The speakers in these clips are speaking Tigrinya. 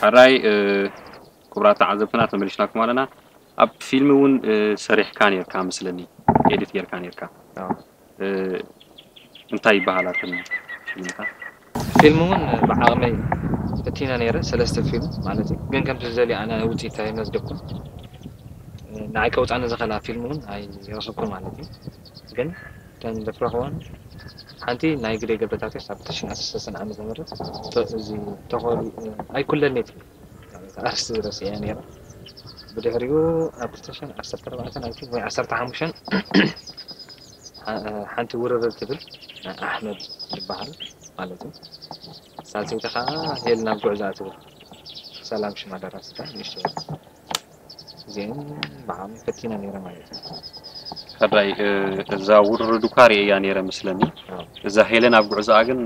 ሕራይ ክቡራት ተዓዘብትና ተመሊስናኩም ኣለና። ኣብ ፊልም እውን ሰሪሕካ ነርካ መስለኒ፣ ኤዲት ጌርካ ነርካ። እንታይ ይበሃላ እተን ፊልምታት? ፊልም እውን ብዓቕመይ ፈቲነ ነይረ፣ ሰለስተ ፊልም ማለት እዩ። ግን ከምቲ ዝደልየ ኣነ ውፅኢት ኣይመዝገብኩን። ንዓይ ከውፃኒ ዝኽእላ ፊልም እውን ኣይረኸብኩን ማለት እዩ። ግን እተን ዝረኸብኩወን ሓንቲ ናይ ግደይ ገብረታቴዎስ ኣብ ክልተ ሽሕን ዓሰርተ ሰለስተን ዓመተ ምህረት እዚ ተኾሉ ኣይኩለልኔት ኣርስቲ ረሲዐ ነይረ። ብድሕሪኡ ኣብ ክልተ ሽሕን ዓሰርተ ኣርባዕተን ወይ ዓሰርተ ሓሙሽተን ሓንቲ ውርርድ ትብል ናይ ኣሕመድ ዝበሃል ማለት እዩ። ሳልሰይቲ ከዓ ሄል ናብ ጉዕዛ ትብል ሰላም ሽማ ደራሲታ ንእሽቶ እዚአን ብዓቕሚ ፈቲነ ነይረ ማለት እዩ። ሕራይ እዛ ውርርድ እኳ ርእየያ ነይረ መስለኒ። እዛ ሄለን ኣብ ጉዕዞኣ ግን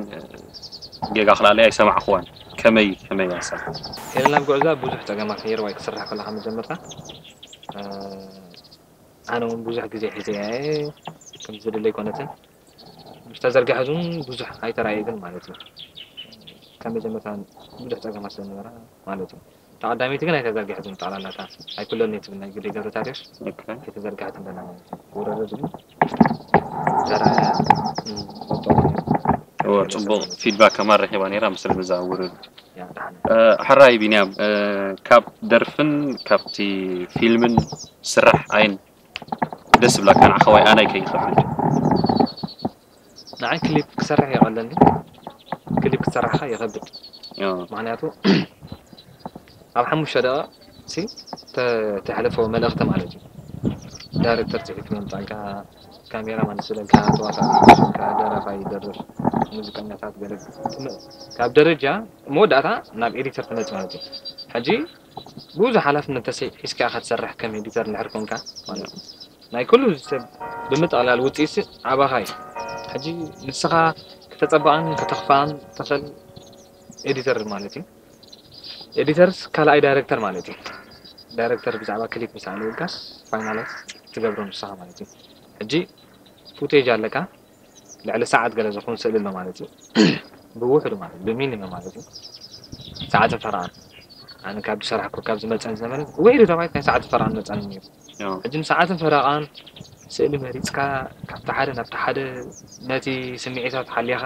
ጌጋ ክላለይ ኣይሰማዕኽዋን። ከመይ ከመይ ያሳ ሄለን ኣብ ጉዕዞኣ ብዙሕ ፀገማት ነይርዋ ክስራሕ ከለካ መጀመርታ ኣነ እውን ብዙሕ ግዜ ሒዘያ እየ ከም ዝደለይ ኮነትን ምስ ተዘርግሐት እውን ብዙሕ ኣይተራእየትን ማለት እዩ። ካብ መጀመርታ ብዙሕ ፀገማት ስለነበራ ማለት እዩ። ተቐዳሚቲ ግን ኣይተዘርግሐትን ጠቕላላታ ኣይኩለልኔት ትብል ናይ ግደይ ገብረታቴዎስ ኣይተዘርግሐትን ደላ ማለት እዩ። ውርርድ ግን ተራእያ ፅቡቅ ፊድባክ ከማን ረኪባ ነይራ ምስለ ብዛ ውርርድ። ሕራይ ቢንያም ካብ ደርፍን ካብቲ ፊልምን ስራሕ ኣየን ደስ ዝብለካ ንዓኻ ወይ ኣናይ ከይኸብድ? ንዓይ ክሊፕ ክሰርሕ ይቐለኒ። ክሊፕ ክትሰርሕ ከኣ ይኸብድ። ምኽንያቱ ኣብ ሓሙሽተ ደቂቕ ሲ ተሕልፎ መልእኽቲ ማለት እዩ። ዳይሬክተር ፅሒፉ የምፃልካ፣ ካሜራማን ይስእለልካ፣ ተዋሳኢ ይስእለልካ፣ ደራፋይ ይደርፍ፣ ሙዚቀኛታት ገለ ካብ ደረጃ መወዳእታ ናብ ኤዲተር ትመፅእ ማለት እዩ። ሕጂ ብዙሕ ሓላፍነት ተሰ ሒዝካ ኢኻ ትሰርሕ ከም ኤዲተር እንድሕር ኮንካ ማለት እዩ። ናይ ኩሉ ሰብ ብምጥቕላል ውፅኢት ዓባኻ እዩ። ሕጂ ንስኻ ክተፀብቓን ከተኽፍኣን ትኽእል ኤዲተር ማለት እዩ። ኤዲተርስ ካልኣይ ዳይሬክተር ማለት እዩ። ዳይሬክተር ብዛዕባ ክሊፕ ምስ ኣልወልካስ ፋይናላይዝ ትገብሮ ንስኻ ማለት እዩ። ሕጂ ፉቴጅ ኣለካ ልዕሊ ሰዓት ገለ ዝኸውን ስእሊ ኣሎ ማለት እዩ። ብውሕዱ ማለት ብሚኒመም ማለት እዩ ሰዓትን ፈረቓን። ኣነ ካብ ዝሰራሕኩ ካብ ዝመፀን ዝነበረ ውሒዱ ተባሂት ናይ ሰዓትን ፈረቓን መፀኒ ነይሩ። ሕጂ ንሰዓትን ፈረቓን ስእሊ መሪፅካ ካብቲ ሓደ ናብቲ ሓደ ነቲ ስምዒታት ሓሊኻ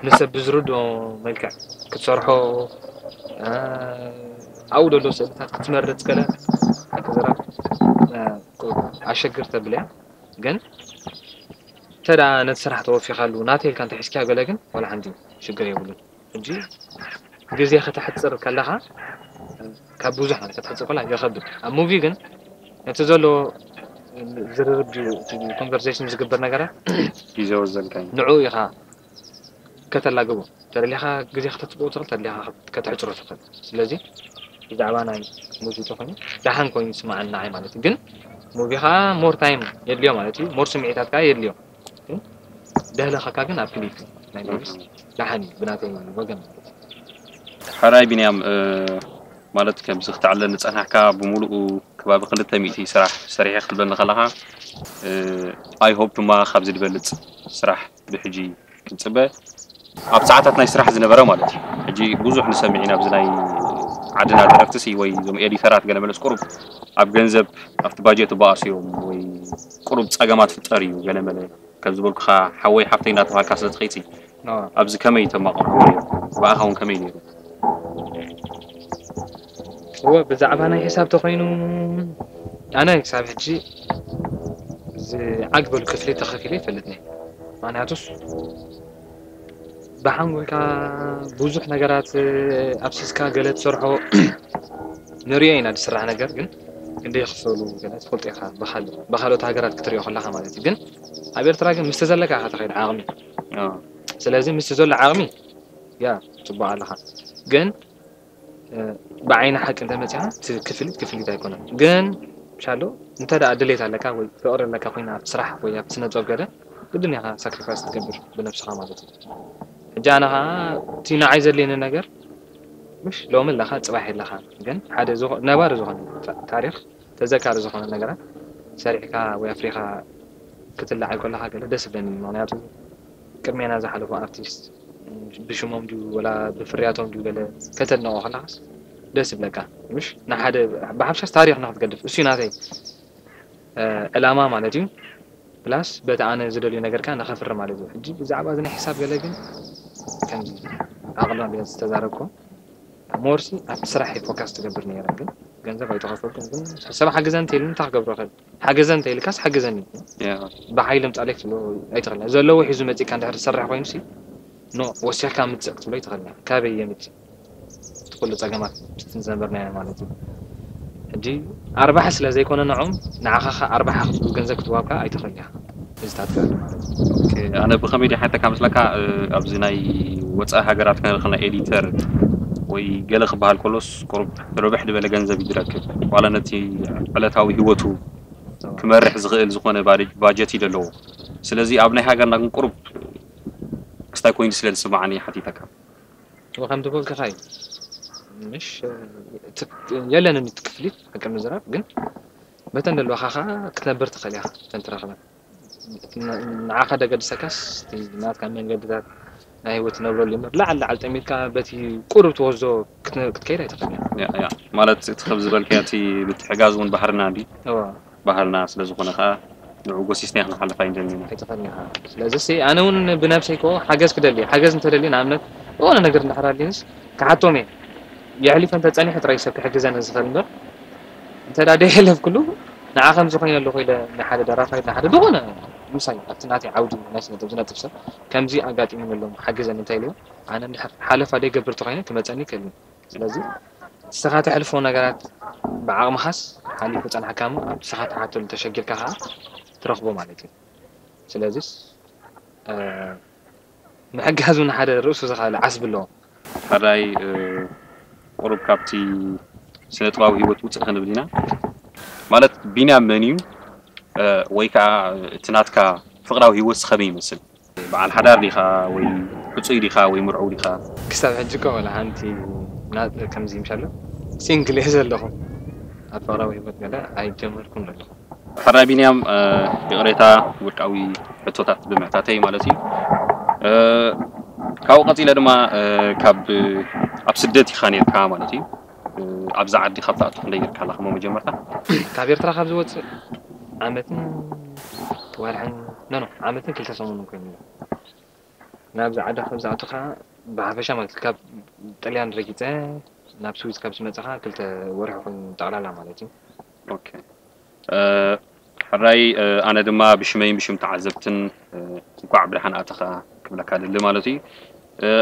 ንሰብ ብዝርድኦ መልክዕ ክትሰርሖ ኣብኡ ዘሎ ስእልታት ክትመርፅ ገለ ኣክዘራ ኣሸግር ተብል እያ። ግን እንተ ደኣ ነቲ ስራሕ ተወፊኻሉ ናተይ ኢልካ እንተሒዝካዮ ገለ ግን ዋላ ሓንቲ ሽግር የብሉን። ሕጂ ግዜ ከተሕፅር ከለኻ ካብ ብዙሕ ማለት ከተሕፅር ከላ ይኸብድ። ኣብ ሙቪ ግን ነቲ ዘሎ ዝርርብ ድዩ እቲ ኮንቨርሴሽን ዝግበር ነገራት ግዜ ወዘልካ እዩ። ንዑ ኢኻ ከተላግቦ ተደሊኻ ግዜ ከተፅብቑ ትኽእል ተደሊኻ ከተሕፅሮ ትኽእል። ስለዚ ብዛዕባ ናይ ሙቪ ተኾይኑ ደሓን ኮይኑ ይስማዓኒ ንዓይ ማለት እዩ። ግን ሙቪ ከዓ ሞር ታይም የድልዮ ማለት እዩ። ሞር ስምዒታት ከዓ የድልዮ። ግን ደህለኸካ ግን ኣብ ክሊፕ ናይ ሞቪስ ደሓን እዩ ብናተይ ወገን ማለት እዩ። ሕራይ ቢንያም ማለት ከምዚ ክተዕለኒ ዝጸናሕካ ብምሉኡ ከባቢ ክልተ ሚእቲ ስራሕ ሰሪሐ ክትብለኒ ከለኻ I hope ድማ ካብዚ ዝበልጽ ስራሕ ብሕጂ ክንጽበ ኣብ ሰዓታት ናይ ስራሕ ዝነበረ ማለት እዩ። ሕጂ ብዙሕ ንሰምዕ ኢና ኣብዚ ናይ ዓድና ደረፍትሲ ወይ እዞም ኤዲተራት ገለ መለስ ቁሩብ ኣብ ገንዘብ ኣብቲ ባጀት ይበኣሱ እዮም ወይ ቁሩብ ጸገማት ፍጠር እዩ ገለ መለ ከም ዝበልኩኻ ሓወይ ሓፍተይ እናተባሃልካ ስለ ትኸይድ ኣብዚ ከመይ ተማቕርዎ ነይሩ? ብኣኻ እውን ከመይ ነይሩ? እወ ብዛዕባ ናይ ሒሳብ ተኾይኑ ኣነ ክሳብ ሕጂ ዝዓግበሉ ክፍሊት ተኸፊለ ይፈልጥኒ። ምኽንያቱስ ብሓንጎልካ ብዙሕ ነገራት ኣብሲስካ ገለ ትሰርሖ ንሪኦ ኢና ዝስራሕ ነገር ግን እንደ ይኽፈሉ ገለ ትፈልጦ ኢኻ ብኻልእ ብኻልኦት ሃገራት ክትሪኦ ከለኻ ማለት እዩ። ግን ኣብ ኤርትራ ግን ምስቲ ዘለካ ኢኻ ትኸይድ ዓቕሚ። ስለዚ ምስቲ ዘሎ ዓቕሚ ያ ጽቡቕ ኣለኻ። ግን ብዓይኒ ሓቂ እንተመጺኻ እቲ ክፍሊት ክፍሊት ኣይኮነን። ግን ሻሎ እንተ ደኣ ድሌት ኣለካ ወይ ፍቕሪ ኣለካ ኮይና ኣብቲ ስራሕ ወይ ኣብቲ ስነ ጥበብ ገለ ግድን ኢኻ ሳክሪፋይስ ትገብር ብነብስኻ ማለት እዩ። ሕጂ ኣነ ኸዓ እቲ ንዓይ ዘድልየኒ ነገር ምሽ ሎሚ ኣለኻ ጽባሕ የለኻ ግን ሓደ ነባሪ ዝኾነ ታሪኽ ተዘካሪ ዝኾነ ነገራት ሰሪሕካ ወይ ኣፍሪኻ ክትለዓል ከለኻ ገለ ደስ ይብለኒ። ምኽንያቱ ቅድሜና ዝሓለፉ ኣርቲስት ብሽሞም ድዩ ወላ ብፍርያቶም ድዩ ገለ ከተድንቖ ከለኻስ ደስ ይብለካ። ምሽ ንሓደ ብሓፍሻስ ታሪኽ ንክትገድፍ እሱ ናተይ ዕላማ ማለት እዩ። ፕላስ በቲ ኣነ ዝደልዩ ነገር ከኣ ንኸፍሪ ማለት እዩ። ሕጂ ብዛዕባ እዚ ናይ ሕሳብ ገለ ግን ከምዚ ኣቕልማ ቢለ ዝተዛረብኮ ሞርሲ ኣብቲ ስራሕ ፎካስ ትገብር ነይረ፣ ግን ገንዘብ ኣይተኸፈልኩም። ግን ሰብ ሓግዘ እንተኢሉ እንታይ ክገብሮ ይኽእል? ሓገዘ እንተኢልካስ ሓግዘኒ ብሓይሊ ምጻለይ ክትብሎ ኣይትኽእልን። ዘለዎ ሒዙ መጺእካ እንድሕር ዝሰርሕ ኮይኑሲ ኖ ወሲኽካ ምጽእ ክትብሎ ኣይትኽእልን። ካበይ የምጽእ? እቲ ኩሉ ጸገማት ዝነበርናዮ ማለት እዩ። ሕጂ ኣርባሒ ስለ ዘይኮነ ንዖም ንዓኻ ኸ ኣርባሒ ክትብሉ ገንዘብ ክትዋብካ ኣይትኽእል ኢኻ። እዚ ታትካ ኣሎ ማለት እዩ። ኣነ ብኸመይ ዲ ሓተካ ምስለካ ኣብዚ ናይ ወፃኢ ሃገራት ከነልክና ኤዲተር ወይ ገለ ክበሃል ከሎስ ቁሩብ ርብሕ ዝበለ ገንዘብ እዩ ዝረክብ ዋላ ነቲ ዕለታዊ ህይወቱ ክመርሕ ዝኽእል ዝኾነ ባጀት እዩ ዘለዎ። ስለዚ ኣብ ናይ ሃገርና ግን ቁሩብ ክስታይ ኮይኑ ስለ ዝስማዓኒ ሓቲተካ። ወከም ትብልካ ኸይ ምሽ የለንን እቲ ክፍሊት ሓቂ ምዝራብ ግን በተን ዘለዋኻ ኸዓ ክትነብር ትኽእል ኢኻ እተን ትረኽበን። ንዓኻ ደገድሰካስ እቲ ናትካ መንገድታት ናይ ህይወት ትነብረሉ እምበር ላዕሊ ላዕሊ ጠሚትካ በቲ ቁሩብ ትወስዶ ክትከይድ ኣይትኽእል ኢኻ። ማለት እቲ ከም ዝበልካዮ እቲ ምትሕጋዝ እውን ባህርና እንዲ እዋ ባህልና ስለ ዝኾነ ከዓ ንዑ ጎሲስና ክንሓልፍ ኣይንደልን ኢና። ኣይትኽእልን ኢኻ። ስለዚ ሲ ኣነ እውን ብነብሰይ ኮ ሓገዝ ክደሊ ሓገዝ እንተደሊ ንኣብነት ዝኾነ ነገር እንድሕር ኣድልዩንስ ክሓቶም እየ። የሕሊፈ እንተፀኒሐ ጥራይ ሰብ ክሕግዘኒ ዝኽእል እምበር እንተ ደኣ ደይሕለፍክሉ ንዓ ከምዚ ኮይነ ኣለኹ ኢለ ንሓደ ደራፋይ ንሓደ ዝኾነ ምሳይ ኣብቲ ናተይ ዓውዲ ናይ ስነ ጥበብ ዝነጥፍ ሰብ ከምዚ ኣጋጢሙኒ ኣሎ ሓግዘኒ እንተ ኢለዮ ኣነ እንድሕር ሓለፋ ደይገብር ተኾይነ ክመፀኒ ይክእል እዩ። ስለዚ ንስኻ ተሕልፎ ነገራት ብዓቕምኻስ ሓሊፉ ጸንሓካ እሞ ኣብቲ ንስኻ ትሓተሉ ተሸጊርካ ከኣ ትረኽቦ ማለት እዩ። ስለዚስ ምሕጋዝ እውን ሓደ ርእሱ ዝኸኣለ ዓስቢ ኣለዎ። ሕራይ ቁሩብ ካብቲ ስነ ጥባዊ ህይወት ውፅእ ክንብል ኢና ማለት ቢንያም መን እዩ ወይ ከዓ እቲ ናትካ ፍቕራዊ ህይወት ከመይ ይመስል? በዓል ሓዳር ዲኻ ወይ ሕፁይ ዲኻ ወይ ምርዑው ዲኻ? ክሳብ ሕጂ እኮ ወላ ሓንቲ ከምዚ ምሻሎ ሲንግል እየ ዘለኹ ኣብ ፍቕራዊ ህይወት ገለ ኣይጀመርኩን ዘለኹ። ሕራይ ቢንያም ይቕሬታ ውልቃዊ ሕቶታት ብምሕታተይ ማለት እዩ። ካብኡ ቀፂለ ድማ ካብ ኣብ ስደት ኢኻ ነርካ ማለት እዩ። ኣብዚ ዓዲ ካብ ትኣቱ ክንደይ ነርካ ኣለኻ መጀመርታ? ካብ ኤርትራ ካብ ዝወፅእ ዓመትን ወርሕን ኖ ኖ ዓመትን ክልተ ሰሙንን ኮይኑ ናብዚ ዓዲ ከም ዝኣቱ ከዓ ብሓፈሻ ማለት ካብ ጥልያን ረጊፀ ናብ ስዊዝ ካብ ዝመፀ ከዓ ክልተ ወርሒ ኮይኑ ጠቕላላ ማለት እዩ። ሕራይ ኣነ ድማ ብሽመይን ብሽም ተዓዘብትን እንኳዕ ብደሓን ኣተኻ ክብለካ ደሊ ማለት እዩ።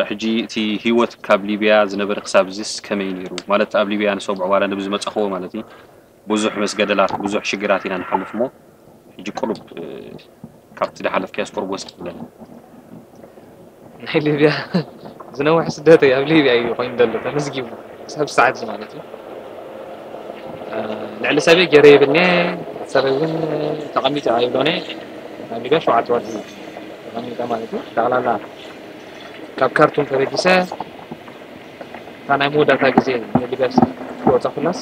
ሕጂ እቲ ህይወት ካብ ሊብያ ዝነበረ ክሳብ እዚስ ከመይ ነይሩ? ማለት ኣብ ሊብያ ንሰብዑ ዋላ ንብዝመፀኽዎ ማለት እዩ ብዙሕ መስገደላት ብዙሕ ሽግራት ኢና ንሓልፍ እሞ ሕጂ ቁሩብ ካብቲ ዝሓለፍካዮስ ቁሩብ ወስድ ትብለኒ። ናይ ሊብያ ዝነውሕ ስደተይ ኣብ ሊብያ እዩ ኮይኑ ዘሎ ተመዝጊቡ ክሳብ ሰዓት እዚ ማለት እዩ። ልዕሊ ሰበይ ገይረ የብልኒ። ሰበይ እውን ተቐሚጠ ኣይብሎነ ኣብ ሊብያ ሸውዓተ ወርሒ ተቐሚጠ ማለት እዩ። ጠቕላላ ካብ ካርቱም ተበጊሰ እታ ናይ መወዳእታ ግዜ ንሊብያ ክወፀ ኩላስ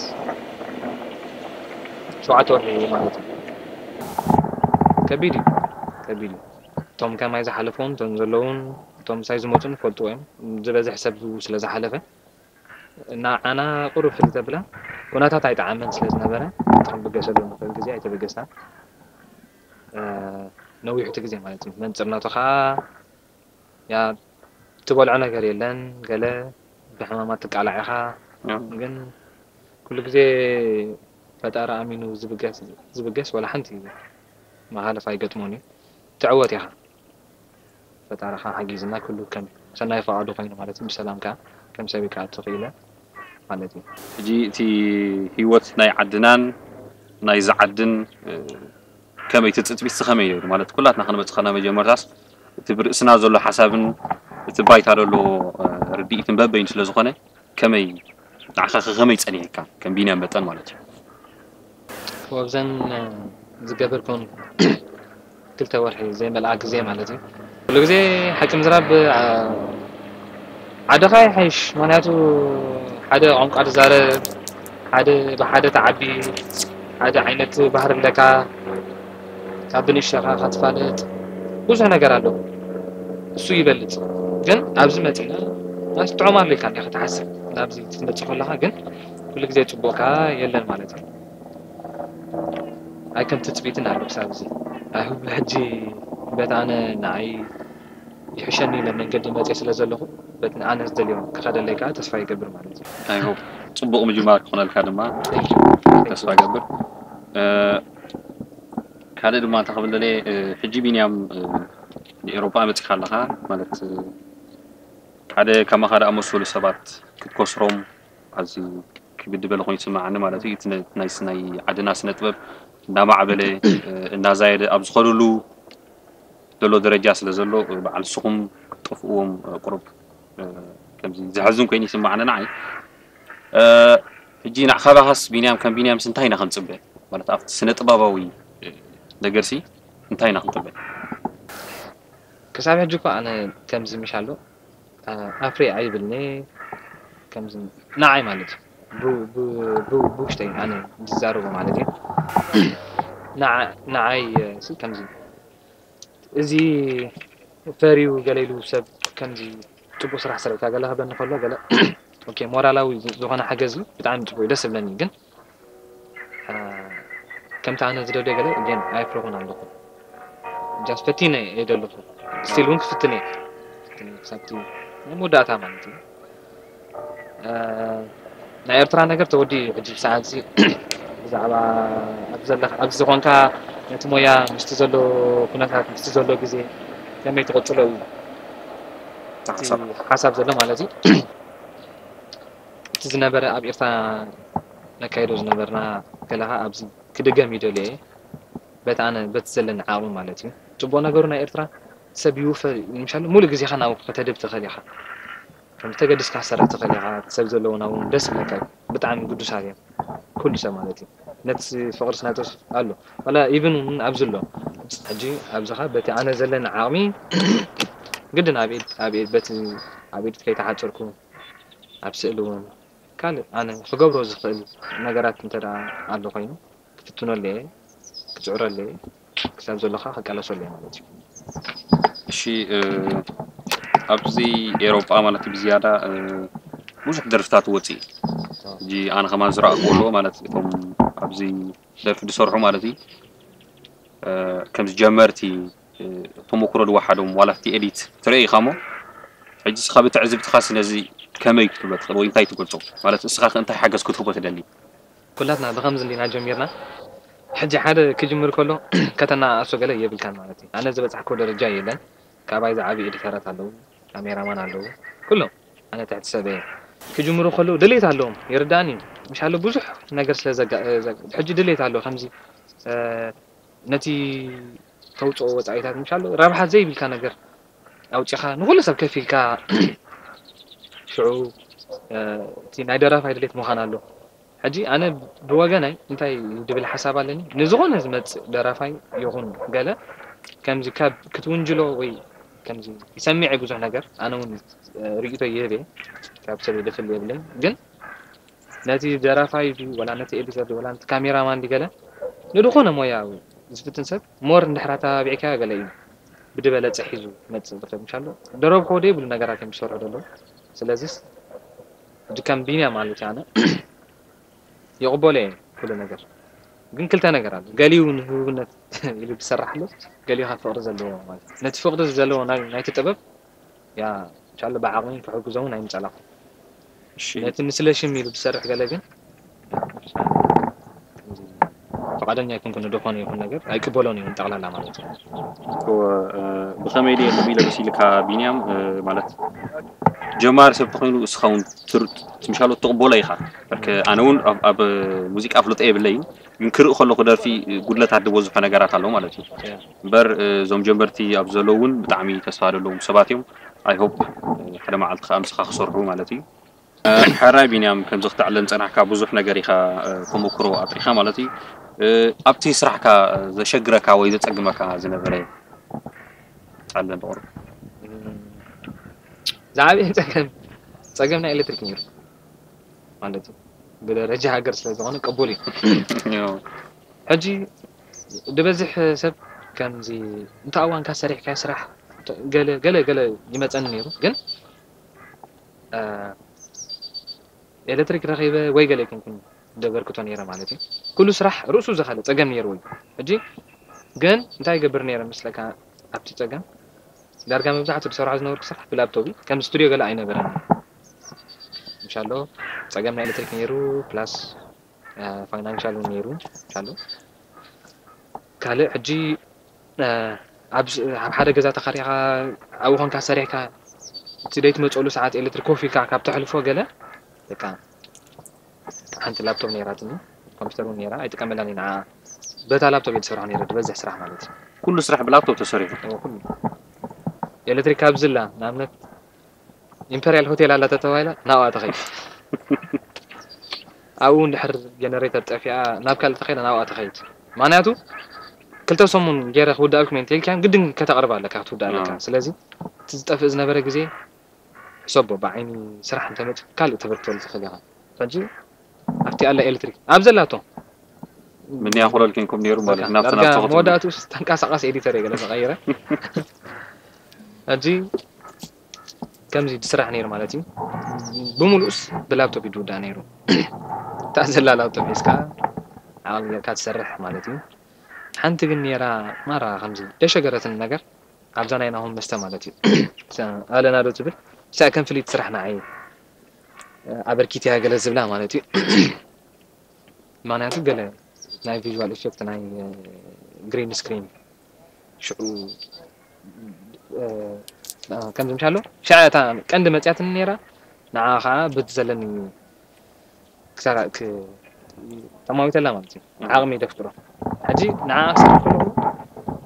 ሸውዓተ ወርሒ ማለት እዩ። ከቢድ እዩ ከቢድ እዩ። እቶም ከማይ ዝሓለፉን እቶም ዘለውን እቶም ምሳይ ዝመፁን ይፈልጥዎ እዮም። ዝበዝሕ ሰብ ብኡ ስለ ዝሓለፈ ንዓና ቁሩብ ፍልይ ዘብላ ኩነታት ኣይጠዓመን ስለ ዝነበረ እቲ ክንብገሰሉ ንኽእል ግዜ ኣይተበገስናን። ነዊሕ እቲ ግዜ ማለት እዩ። መንፅርነቱ ከዓ ያ ትበልዖ ነገር የለን ገለ ብሕማማት ትቃላዕ ኢኻ ግን ኩሉ ግዜ ፈጣሪ ኣሚኑ ዝብገስ ዝብገስ ዋላ ሓንቲ መሃለፍ ኣይገጥሞን እዩ። ትዕወት ኢኻ። ፈጣሪ ከኣ ሓጊዝና ኩሉ ከም ሰናይ ፍቓዱ ኮይኑ ማለት እዩ። ብሰላም ከኣ ከም ሰብ ከኣ ትኽኢለ ማለት እዩ። ሕጂ እቲ ህይወት ናይ ዓድናን ናይዚ ዓድን ከመይ እቲ ትጽቢትሲ ከመይ ነይሩ? ማለት ኩላትና ክንመጽእ ከለና መጀመርታስ እቲ ብርእስና ዘሎ ሓሳብን እቲ ባይታ ዘሎ ርድኢትን በበይኑ ስለ ዝኾነ ከመይ ንዓኻ ከ ከመይ ጸኒሕካ ከም ቢንያም መጠን ማለት እዩ? ወብዘን ዝገበርኩን ክልተ ወርሒ ዘይመልኣ ግዜ ማለት እዩ። ኩሉ ግዜ ሓቂ ምዝራብ ዓድኻ ይሓይሽ። ምክንያቱ ሓደ ቋንቋ ትዛረብ፣ ሓደ ብሓደ ትዓቢ፣ ሓደ ዓይነት ባህሪ ኣለካ፣ ካብ ብንእሽተኻ ከትፋለጥ ብዙሕ ነገር ኣሎ። እሱ ይበልፅ። ግን ኣብዚ መፂና ናስ ጥዑም ኣሎ ኢልካ እንዲኻ ትሓስብ ናብዚ ክትመጽእ ከለኻ፣ ግን ኩሉ ግዜ ጽቡቕ ከኣ የለን ማለት እዩ። ኣይ ከም ትጽቢትን ኣሎ ክሳብ እዚ። ኣይ ሕጂ በቲ ኣነ ንዓይ ይሕሸኒ ኢለ መንገዲ መጽየ ስለ ዘለኹ፣ በቲ ኣነ ዝደልዮ ክኸደለይ ከኣ ተስፋ ይገብር ማለት እዩ። ኣይ ሆፕ ጽቡቕ ምጅማር ክኾነልካ ድማ ተስፋ ገብር። ካልእ ድማ እንታይ ክብል ደልየ፣ ሕጂ ቢንያም ንኤሮጳ መጺኻ ኣለኻ ማለት፣ ሓደ ከማኻ ዝኣመሰሉ ሰባት ክትከስሮም ኣዝዩ ክብድ በለ ኮይኑ ይስምዓኒ ማለት እዩ። እቲ ናይ ዓድና ስነ ጥበብ እናማዕበለ እናዛየደ ኣብ ዝኸደሉ ዘሎ ደረጃ ስለ ዘሎ፣ በዓል ንስኹም ክትጠፍእዎም ቁሩብ ከምዚ ዘሕዝን ኮይኑ ይስምዓኒ ንዓይ። ሕጂ ንዓኻ ባኻስ ቢንያም ከም ቢንያምስ እንታይ ኢና ክንጽበ ማለት ኣብቲ ስነ ጥበባዊ ነገርሲ እንታይ ኢና ክንጽበ? ክሳብ ሕጂ እኮ ኣነ ከምዚ ምሽ ኣሎ ኣፍሪ ኣይብልኒ ከምዚ ንዓይ ማለት እዩ። ብውሽጠይ ኣነ ዝዛረቦ ማለት እዩ። ንዓይ ከምዚ እዚ ፈርዩ ገለ ኢሉ ሰብ ከምዚ ጽቡቅ ስራሕ ሰሪሕካ ገለ ክበኒ ከሎ ገለ ኦኬ ሞራላዊ ዝኾነ ሓገዝ እዩ ብጣዕሚ ጽቡቅ እዩ ደስ ዝብለኒ ግን ከምቲ ኣነ ዝደልዮ ገለ ግን ኣይፍረኹን ኣለኹ just ፈቲነ እየ ዘለኹ still እውን ክፍትን እየ ክሳብቲ ናይ መወዳእታ ማለት እዩ ናይ ኤርትራ ነገር ተወዲኡ እዩ ሕጂ ሰዓት እዚ ብዛዕባ ኣብዚ ዘለኻ ኣብዚ ዝኾንካ ነቲ ሞያ ምስቲ ዘሎ ኩነታት ምስቲ ዘሎ ግዜ ከመይ ትቕጽሎ እዩ ሓሳብ ዘሎ ማለት እዩ እቲ ዝነበረ ኣብ ኤርትራ ነካይዶ ዝነበርና ገለኻ ኣብዚ ክድገም ይደልየ በቲ ኣነ በቲ ዘለኒ ዓቕሚ ማለት እዩ ጽቡቕ ነገሩ ናይ ኤርትራ ሰብ ይውፈ ምሻሉ ሙሉእ ግዜኻ ናብኡ ከተድብ ትኽእል ኢኻ ከም ተገድስካ ክትሰርሕ ትኽእል ኢኻ ሰብ ዘለውና እውን ደስ ይብለካ እዩ ብጣዕሚ ግዱሳት እዮም ኩሉ ሰብ ማለት እዩ ነቲ ፍቕሪ ስናይቶስ ኣሎ ዋላ ኢቭን እውን ኣብዚ ኣሎ ሕጂ ኣብዚኻ በቲ ኣነ ዘለኒ ዓቕሚ ግድን ኣብ ኢድ ኣብ ኢድ በቲ ኣብ ኢድ ከይተሓፀርኩ ኣብ ስእሊ እውን ካልእ ኣነ ክገብሮ ዝኽእል ነገራት እንተ ኣሎ ኮይኑ ክፍትነሉ እየ ክፅዕረሉ እየ ክሳብ ዘለካ ክቃለሰሉ እየ ማለት እዩ እሺ ኣብዚ ኤሮጳ ማለት ብዝያዳ ብዙሕ ደርፍታት ወፅእ ሕጂ ኣነ ከማን ዝረኣክዎ ኣለዎ ማለት እቶም ኣብዚ ደርፊ ዝሰርሑ ማለት እዩ ከምዚ ጀመርቲ ተሞክሮ ዝወሓዶም ዋላ እቲ ኤዲት ትርኢ ኢኻ ሞ ሕጂ እስኻ ብትዕዝብትኻሲ ነዚ ከመይ ክትብሎ ትኽእል ወይ እንታይ ትገልፆ ማለት እስኻ እንታይ ሓገዝ ክትህቦ ትደሊ ኩላትና ብኸምዚ እንዲና ጀሚርና ሕጂ ሓደ ክጅምር ከሎ ከተናኣእሶ ገለ የብልካን ማለት እዩ ኣነ ዝበፃሕኮ ደረጃ የለን ካባይ ዝዓብዩ ኤዲተራት ኣለዉ ካሜራማን ኣለዉ ኩሎም ኣነ ትሕቲ ሰብ እየ ክጅምሩ ከለዉ ድሌት ኣለዎም ይርዳእኒ እዩ ምሻሎ ብዙሕ ነገር ስለ ዘጋ ሕጂ ድሌት ኣሎ ከምዚ ነቲ ተውፅኦ ወፃኢታት ምሻሎ ረብሓ ዘይብልካ ነገር ኣውፂኻ ንኩሉ ሰብ ከፊልካ ሽዑ እቲ ናይ ደራፋይ ድሌት ምዃን ኣሎ ሕጂ ኣነ ብወገነይ እንታይ ድብል ሓሳብ ኣለኒ ንዝኾነ ዝመፅእ ደራፋይ ይኹን ገለ ከምዚ ካብ ክትውንጅሎ ወይ ከምዚ ይሰሚዐ ብዙሕ ነገር ኣነ እውን ርእቶ ይህብ እየ ካብ ሰብ ድፍል የብለይ ግን ነቲ ደራፋይ ድዩ ወላ ነቲ ኤዲተር ድዩ ወላ ነቲ ካሜራማን ድዩ ገለ ንድኾነ ሞያ ዝፍትን ሰብ ሞር እንድሕር ኣተባቢዕካዮ ገለ እዩ ብድበለፀ ሒዙ ክመፅእ ዝኽእል ምሻሎ ደረብሖ ደይብሉ ነገራት እዮም ዝሰርሑ ዘለዉ ስለዚስ ሕጂ ከም ቢንያ ማለት እዩ ኣነ ይቕበሎ እየ ኩሉ ነገር ግን ክልተ ነገር ኣሎ ገሊኡ ንህቡብነት ኢሉ ዝሰራሕ ኣሎ ገሊኡ ካብ ፍቕሪ ዘለዎ ማለት ነቲ ፍቕሪ ዘለዎ ናይቲ ጥበብ ያ እንሻላ ብዓቕሚ ክሕግዞ እውን ኣይምጸላኹ። ነቲ ንስለ ሽም ኢሉ ዝሰርሕ ገለ ግን ፍቓደኛ ኣይኮንኩን፣ ንድኾነ ይኹን ነገር ኣይቅበሎን እየ ጠቕላላ ማለት እዩ። እወ፣ ብኸመይ ድየ ከምኡ ኢለ መሲልካ ቢንያም፣ ማለት ጀማሪ ሰብ ተኾይኑ እስኻ እውን ትምሻሎ ትቕበሎ ኢኻ። በርከ ኣነ እውን ኣብ ሙዚቃ ፍልጦ የብለይን፣ ግን ክርኢ ከለኹ ደርፊ ጉድለታት ዝበዝሖ ነገራት ኣሎ ማለት እዩ። እምበር እዞም ጀመርቲ ኣብ ዘለዉ እውን ብጣዕሚ ተስፋ ዘለዎም ሰባት እዮም። I hope ሓደ መዓልቲ ከዓ ምሳኻ ክሰርሑ ማለት እዩ። ሕራይ ቢንያም፣ ከምዚ ክተዕልል ዝፀናሕካ ብዙሕ ነገር ኢኻ ተመክሮ ኣጥሪኻ ማለት እዩ። ኣብቲ ስራሕካ ዘሸግረካ ወይ ዘፀግመካ ዝነበረ ኣሎ ዶ? ዝዓበየ ፀገም ፀገም ናይ ኤሌክትሪክ ነይሩ ማለት እዩ። ብደረጃ ሃገር ስለ ዝኾነ ቅቡል እዩ። ሕጂ ዝበዝሕ ሰብ ከምዚ እንተ እዋንካ ሰሪሕካ ስራሕ ገለ ገለ ገለ ይመፀኒ ነይሩ ግን ኤሌክትሪክ ረኺበ ወይ ገለ ይኩንኩን ዘበርክቶ ነይረ ማለት እዩ። ኩሉ ስራሕ ርእሱ ዝኸለ ጸገም ነይርዎ እዩ። ሕጂ ግን እንታይ ይገብር ነይረ ምስለካ ኣብቲ ጸገም ዳርጋ መብዛሕትኡ ዝሰርሖ ዝነበርኩ ስራሕ ብላፕቶፕ እዩ። ከም ስቱዲዮ ገለ ኣይነበረን። ምሻሎ ጸገም ናይ ኤሌክትሪክ ነይሩ ፕላስ ፋይናንሻል እውን ነይሩ። ምሻሎ ካልእ ሕጂ ኣብ ሓደ ገዛ ተኻሪኻ ኣብኡ ኮንካ ሰሪሕካ እቲ ደይትመፀሉ ሰዓት ኤሌክትሪክ ኮፍ ኢልካ ካብ ተሕልፎ ገለ በቃ ሓንቲ ላፕቶፕ ነይራትኒ ኮምፒውተር እውን ነይራ ኣይጥቀመላን ኢና በታ ላፕቶፕ እየ ዝሰርሖ ነይረ ዝበዝሕ ስራሕ ማለት እዩ ኩሉ ስራሕ ብላፕቶፕ ተሰሪሑ ኩሉ ኤሌክትሪክ ካብ ዝላ ንኣብነት ኢምፐርያል ሆቴል ኣላ ተተባሂላ ናብኣ ተኸይድ ኣብኡ እንድሕር ጀነሬተር ጠፊኣ ናብ ካልእ ተኸይዳ ናብኣ ተኸይድ ምክንያቱ ክልተ ሰሙን ገይረ ክውዳእልኩም እየ እንተኢልካን ግድን ከተቕርባ ኣለካ ክትውዳእ ኣለካ ስለዚ እቲ ዝጠፍእ ዝነበረ ግዜ ሕሰቦ ብዓይኒ ስራሕ እንተመፂ ካልእ ተበርክተሉ ትኽእል ኢኻ ሕጂ ኣብቲ ኣላ ኤሌክትሪክ ኣብ ዘላቶ ምንያ ኩለል ኮንኩም ነይሩ ማለት ናብቲ ዳርጋ ናብቲ መወዳእትኡ ተንቀሳቃሲ ኤዲተር እየ ገለ ተቐይረ ሕጂ ከምዚ ዝስራሕ ነይሩ ማለት እዩ ብምሉእስ ብላፕቶፕ እዩ ዝውዳእ ነይሩ እታ ዘላ ላፕቶፕ ሒዝካ ዓቕሊ ጌርካ ትሰርሕ ማለት እዩ ሓንቲ ግን ነይራ ማራ ከምዚ ደሸገረትን ነገር ኣብዛ ናይ ናሆም መስተ ማለት እዩ ኣለና ዶ ትብል ሳዕ ከም ፍልይቲ ስራሕ ንዓይ ኣበርኪትያ ገለ ዝብላ ማለት እዩ ምክንያቱ ገለ ናይ ቪዥዋል ኢፌክት ናይ ግሪን ስክሪን ሽዑ ከምዚ ምሻሎ ሽዓ እታ ቀንዲ መፅያትኒ ነይራ ንዓ ከዓ በቲ ዘለኒ ክሳራ ተማዊተላ ማለት እዩ ዓቕሚ ደፍጥሮ ሕጂ ንዓ ክሰርሕ ከለኹ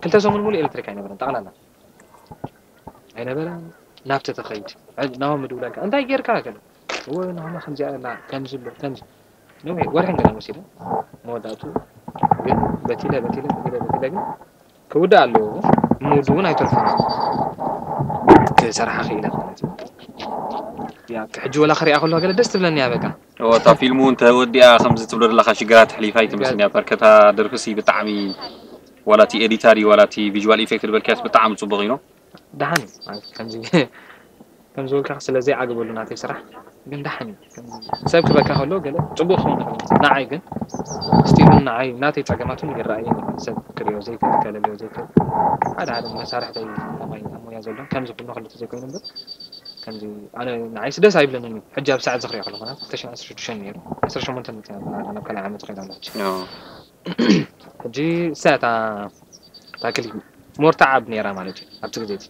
ክልተ ሰሙን ሙሉ ኤሌክትሪክ ኣይነበረን ጠቕላላ ኣይነበረ ናብቲ ተኸይድ ናሆም ምድውላልካ እንታይ ጌርካ ገለ እወ ናሆማ ከምዚኣ ኣላ ከምዚ ኣሎ ከምዚ ነዊሕ ወርሒ ገለ መሲለ መወዳእቱ ግን በቲለ በቲለ በቲለ በቲለ ግን ክውዳእ ኣለዎ ሙድ እውን ኣይተርፎን ክሰርሓ ክኢለ ማለት እዩ ሕጂ ወላ ክሪኣ ከለዋ ገለ ደስ ትብለኒ እያ በቃ እታ ፊልም እውን ተወዲኣ ከምዚ ትብሎ ዘለካ ሽግራት ኣሕሊፋ ኣይትመስልን እያ በርከታ ደርፍሲ ብጣዕሚ ዋላ እቲ ኤዲታ ድዩ ዋላ እቲ ቪዥዋል ኢፌክት ዝበልካዮስ ብጣዕሚ ፅቡቅ እዩ ደሓን እዩ ማለት ከምዚ ከም ዝበልካ ስለ ዘይዓግበሉ ናተይ ስራሕ ግን ደሓን እዩ ሰብ ክበካ ከሎ ገለ ፅቡቅ ክኸውን ይኽእል ንዓይ ግን ስቲል ንዓይ ናተይ ፀገማት እውን ይረኣየ ሰብ ክሪኦ ዘይክእል ከለልዮ ዘይክእል ሓደ ሓደ መሳርሕተይ ከማይ ኣብ ሞያ ዘሎ ከምዚ ኩሉ ክልተ ዘይኮይኑ እምበር ከምዚ ኣነ ንዓይስ ደስ ኣይብለንን እዩ ሕጂ ኣብ ሰዓት ዝኽሪኦ ከለኹ ክልተ ሽሕን ዓሰርተ ሽዱሽተን ነይሩ ዓሰርተ ሸሞንተ መፅያ ናብ ካልኣይ ዓመት ከይዳ ኣሎ ሕጂ ሕጂ እሳ እታ እታ ክሊፕ ሞር ተዓብ ነይራ ማለት እዩ ኣብቲ ግዜ እቲ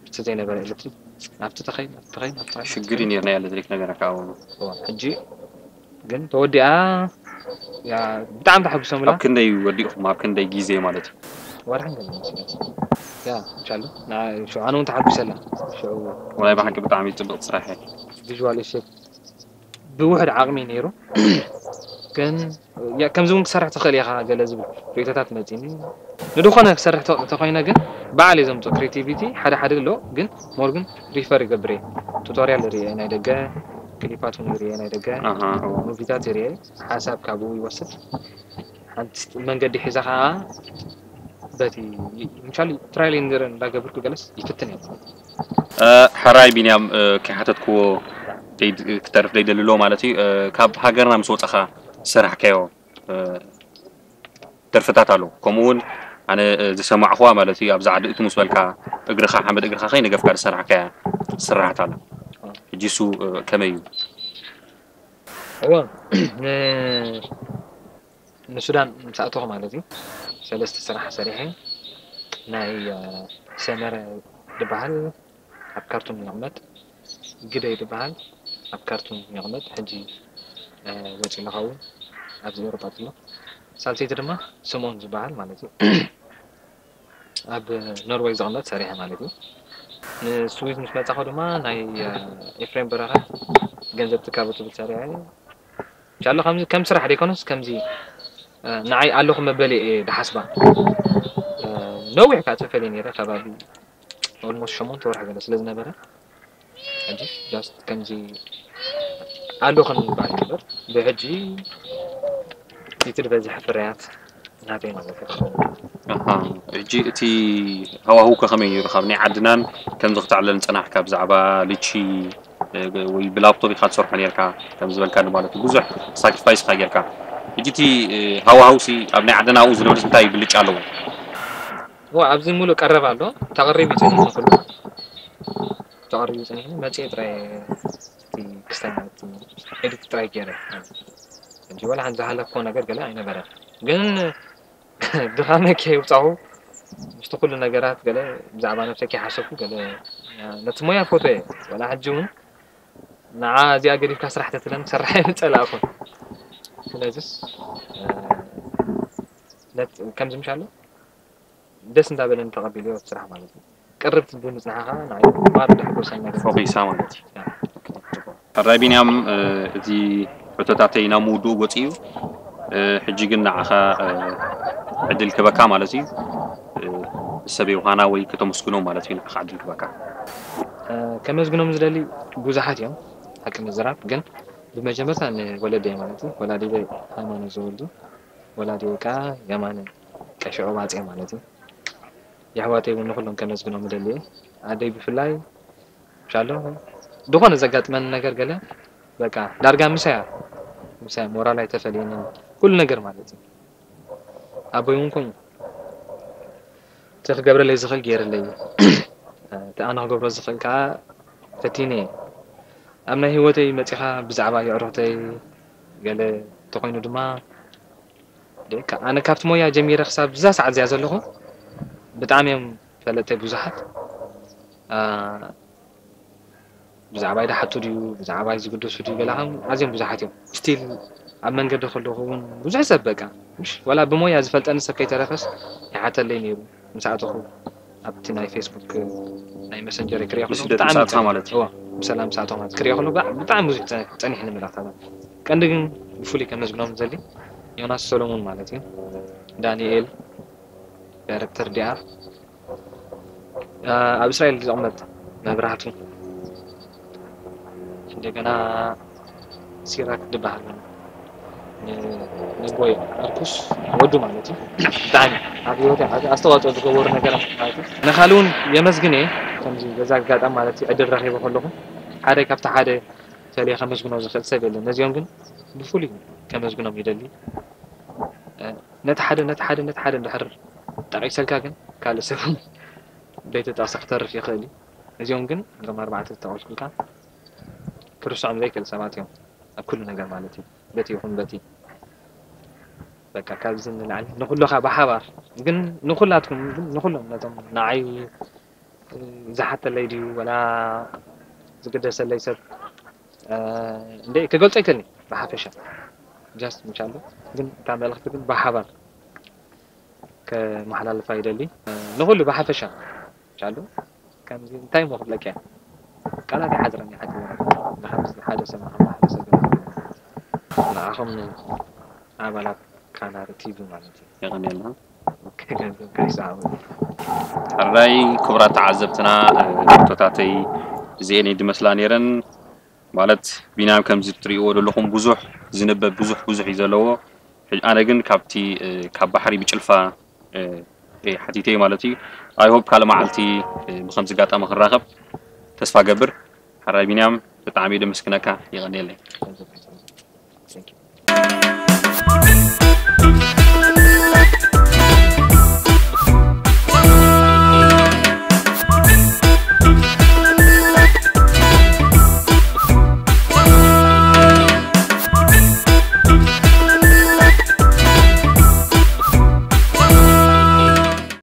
እቲ ዘይነበረ ኤሌክትሪክ ናብቲ ተኸይድ ናብቲ ተኸይድ ናብቲ ተኸይድ ሽግር እዩ ነይሩ ናይ ኤሌክትሪክ ነገር ካብ ሕጂ ግን ተወዲኣ ብጣዕሚ ተሓጒሶምላ ኣብ ክንደይ ወዲእኹም ኣብ ክንደይ ግዜ ማለት እዩ ወርሕን ገለ መስለት ያ ቻሉ ሽዑ ኣነ እውን ተሓጒሰላ ሽዑ ናይ ብሓቂ ብጣዕሚ ፅብቕ ስራሕ ቪዥዋል ኢፌክት ብውሕድ ዓቕሚ ነይሩ ግን ከምዚ እውን ክሰርሕ ትኽእል ኢኻ ገለ ዝብል ርእቶታት መፂኒ ንድኾነ ክሰርሕ ተኮይነ ግን በዓል እየ ዘምፅኦ ክሬቲቪቲ ሓደ ሓደ ኣሎ ግን ሞር ግን ሪፈር ይገብር እየ ቱቶሪያል ርየ ናይ ደገ ክሊፓት እውን ርየ ናይ ደገ ሙቪታት ርየ ሓሳብ ካብኡ ይወስድ ሓንቲ መንገዲ ሒዛ ከዓ በቲ ምሻል ትራይል ኤንድ ኤረር እንዳገብርኩ ገለስ ይፍትን እየ ሕራይ ቢንያም ከይሓተትክዎ ክተርፍ ደይደሊ ኣሎ ማለት እዩ ካብ ሃገርና ምስ ወፃኻ ዝሰራሕካዮ ደርፍታት ኣሎ ከምኡ እውን ኣነ ዝሰማዕኹዋ ማለት እዩ ኣብዚ ዓዲ እቱ ምስ በልካ እግርኻ ሓመድ እግርኻ ከይነገፍካ ዝሰራሕካያ ስራሕት ኣላ ሕጂ እሱ ከመይ እዩ እወ ንሱዳን ምስ ኣተኹ ማለት እዩ ሰለስተ ስራሕ ሰሪሐ ናይ ሰመረ ዝበሃል ኣብ ካርቱም ይቕመጥ ግደይ ዝበሃል ኣብ ካርቱም ይቕመጥ ሕጂ ወፂኡ ዝኸውን ኣብዚ ኤውሮጳ ዘሎ ሳልሰይቲ ድማ ስምኦን ዝበሃል ማለት እዩ ኣብ ኖርወይ ዝቕመጥ ሰሪሐ ማለት እዩ ንስዊዝ ምስ መፃኹ ድማ ናይ ኤፍሬም በረኸት ገንዘብ ትካቡ ትብል ሰሪሐ ቻሎ ከምዚ ከም ስራሕ ደይኮነስ ከምዚ ንዓይ ኣለኹ መበሊ እየ ድሓስባ ነዊሕ ከዓ ጽፈል ነይረ ከባቢ ኦልሞስት ሸሞንተ ወርሒ ገለ ስለ ዝነበረ ሕጂ ጃስት ከምዚ ኣሎ ክንባል እምበር ብሕጂ እቲ ዝበዝሐ ፍርያት ናተይ ማለት እዩ ክኸውን ሕጂ እቲ ሃዋህው ከ ከመይ ነይሩ ካብ ናይ ዓድናን ከምዚ ክተዕለል ዝፀናሕካ ብዛዕባ ልቺ ወይ ብላፕቶፕ ኢኻ ትሰርሖ ኔርካ ከም ዝበልካ ማለት እዩ። ብዙሕ ሳክሪፋይስ ኢኻ ጌርካ። ሕጂ እቲ ሃዋሃውሲ ኣብ ናይ ዓድና ኣብኡ ዝነበርስ እንታይ ብልጫ ኣለዎ? ዋ ኣብዚ ሙሉእ ቀረብ ኣሎ። ተቐሪቡ ይጸኒሕኒ ኩሉ ተቐሪቡ ይጸኒሕኒ መጽኤ ጥራይ እቲ ክስታይ ማለት ኤዲት ጥራይ ገይረ እንጂ ወላ ሓንቲ ዝሃለኮ ነገር ገለ ኣይነበረን። ግን ድኻመይ ከየውፃኹ ምስቲ ኩሉ ነገራት ገለ ብዛዕባ ነብሰይ ከይሓሰብኩ ገለ ነቲ ሞያ ፈትወ ወላ ሕጂ እውን ንዓ እዚኣ ገዲፍካ ስራሕ ተትለን ክሰርሕ ኣይምፀላእኹን። ስለዚስ ከምዚ ምሽ ኣሎ ደስ እንዳበለኒ ተቐቢልዮ እቲ ስራሕ ማለት እዩ። ቅርብቲ ብምፅናሕኻ ንዓይ ማር ደሕጎሰኒ ነገር ፈኺሳ ማለት እዩ። ሕራይ ቢንያም፣ እቲ ሕቶታተይ ናብ ምውድኡ ገፂ እዩ። ሕጂ ግን ንዓኻ ዕድል ክበካ ማለት እዩ። ሰብ የውሃና ወይ ከተመስግኖ ማለት እዩ ንዓኻ ዕድል ክበካ። ከመስግኖም ዝደሊ ብዙሓት እዮም ሓቂ ምዝራብ፣ ግን ብመጀመርታ ንወለደይ ማለት እዩ። ወላዲተይ ሃይማኖት ዘወልዱ፣ ወላዲተይ ከዓ የማነ ቀሽዖ ባፅዕ ማለት እዩ። የሕዋተይ እውን ንኩሎም ከመስግኖም እደሊ እየ። ኣደይ ብፍላይ ሻሎ ዝኾነ ዘጋጥመኒ ነገር ገለ በቃ ዳርጋ ምሳያ ምሳያ ሞራል ኣይተፈልየንን ኩሉ ነገር ማለት እዩ። ኣቦይ እውን ኮይኑ እቲ ክገብረለይ ዝኽእል ገይርለይ እዩ። እቲ ኣነ ክገብሮ ዝኽእል ከዓ ፈቲነ እየ። ኣብ ናይ ህይወተይ መፂኻ ብዛዕባ የዕሩኽተይ ገለ እንተኾይኑ ድማ ደቂ ኣነ ካብቲ ሞያ ጀሚረ ክሳብ እዛ ሰዓት እዚኣ ዘለኹ ብጣዕሚ እዮም ፈለጥተይ ብዙሓት ብዛዕባይ ድሓቱ ድዩ ብዛዕባይ ዝግደሱ ድዩ ገላኹም ኣዝዮም ብዙሓት እዮም ስቲል ኣብ መንገዲ ከለኹ እውን ብዙሕ ሰብ በቃ ምሽ ወላ ብሞያ ዝፈልጠኒ ሰብ ከይተረፈስ ይሓተለይ ነይሩ። ምስ ኣተኹ ኣብቲ ናይ ፌስቡክ ናይ መሰንጀር ክሪኦ ምስ ደቂ ሰዓትካ ማለት እዩ። ብሰላም ሰዓቶም ክሪኦ ከሎ ብጣዕሚ ብዙሕ ፀኒሕኒ ምላት ቀንዲ ግን ብፍሉይ ከመስግኖም ዘሊ ዮናስ ሰሎሙን ማለት እዩ። ዳንኤል ዳይረክተር ዲኣር ኣብ እስራኤል ዝቕመጥ መብራህቱ እንደገና ሲራክ ዝበሃል ነቦይ ኣርኩስ ወዱ ማለት እዩ። ብጣዕሚ ኣብ ህይወት ኣስተዋፅኦ ዝገበሩ ነገራት ማለት እዩ። ንካል እውን የመስግን እየ ከምዚ በዛ ኣጋጣሚ ማለት እዩ ዕድል ረኪበ ከለኹ ሓደ ካብቲ ሓደ ፈለየ ከመስግኖ ዝኽእል ሰብ የለን። ነዚኦም ግን ብፍሉይ ከመስግኖም ይደሊ። ነቲ ሓደ ነቲ ሓደ ነቲ ሓደ እንድሕር ጠቒሰልካ ግን ካልእ ሰብ ለይተጠቕሰ ክተርፍ ይኽእል እዩ። እዚኦም ግን እዞም ኣርባዕተ ዝጠቐስኩልካ ክርስዖም ዘይክእል ሰባት እዮም ኣብ ኩሉ ነገር ማለት እዩ። በቲ ይኹን በቲ በቃ ካብዚ ንላዕሊ ንኩልኻ ብሓባር ግን ንኩላትኩም ግን ንኩሎም ነቶም ንዓይ ዝሓተለይ ድዩ ወላ ዝግደሰለይ ሰብ እንደ ክገልጾ ይክእልኒ ብሓፈሻ ጃስት ምሻሉ ግን እታ መልእኽቲ ግን ብሓባር ከመሓላልፋ ይደሊ ንኩሉ ብሓፈሻ ቻሉ ከምዚ እንታይ ሞ ክብለካ ቃላት ይሓፅረኒ ሓቂ ንከምዚ ሓደ ሰብ ንከማሓደሰ ንዓኹም ኣባላት ካናሪ ቲቪ ማለት እዩ። የቐንየልና። ሕራይ ክቡራት ተዓዘብትና ሕቶታተይ እዚኤን ድመስላ ነይረን ማለት ቢንያም ከምዚ ትሪእዎ ዘለኹም ብዙሕ ዝንበብ ብዙሕ ብዙሕ እዩ ዘለዎ። ኣነ ግን ካብቲ ካብ ባሕሪ ብጭልፋ ሓቲተይ ማለት እዩ። ኣይሆፕ ካልእ መዓልቲ ብከምዚ ኣጋጣሚ ክንራኸብ ተስፋ ገብር። ሕራይ ቢንያም ብጣዕሚ ደመስግነካ። ይቐንየለይ።